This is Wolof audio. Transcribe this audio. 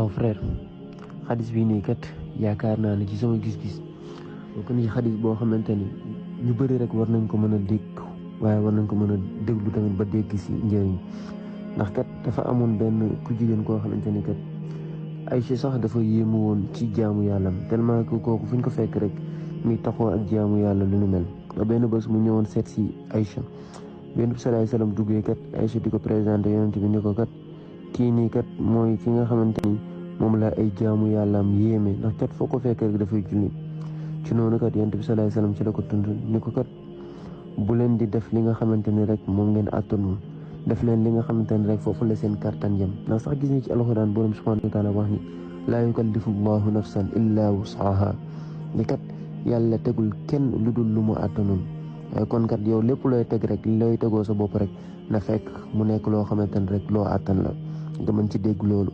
waaw frère xadis bi nii kat yaakaar naa ne ci sama gis-gis bokk na ci xadis boo xamante ni ñu bëri rek war nañ ko mën a dégg waaye war nañ ko mën a déglu tamit ba dégg si njëriñ ndax kat dafa amoon benn ku jigéen koo xamante ni kat Aïcha sax dafa yéemu woon ci jaamu yàllam tellement que kooku fu ñu ko fekk rek muy taxoo ak jaamu yàlla lu nu mel ba benn bés mu ñëwoon seet si Aïcha benn bi salaay salaam duggee kat Aïcha di ko présenté yonent bi ni ko kat kii nii kat mooy ki nga xamante ni moom la ay jaamu yàllaam yéeme ndax kat foo ko fekk rek dafay julli ci noonu kat yonent bi salaay salaam ci la ko tund ni ko kat bu leen di def li nga xamante ni rek moom ngeen àttanul def leen li nga xamante ni rek foofu la seen kàttan jëm ndax sax gis ni ci alxuraan borom subhanahu wa taala wax ni laa yukallifu llahu nafsan illa wusaha ni kat yàlla tegul kenn lu dul lu mu àttanul kon kat yow lépp looy teg rek looy tegoo sa bopp rek na fekk mu nekk loo xamante ni rek loo àttan la nga mën ci dégg loolu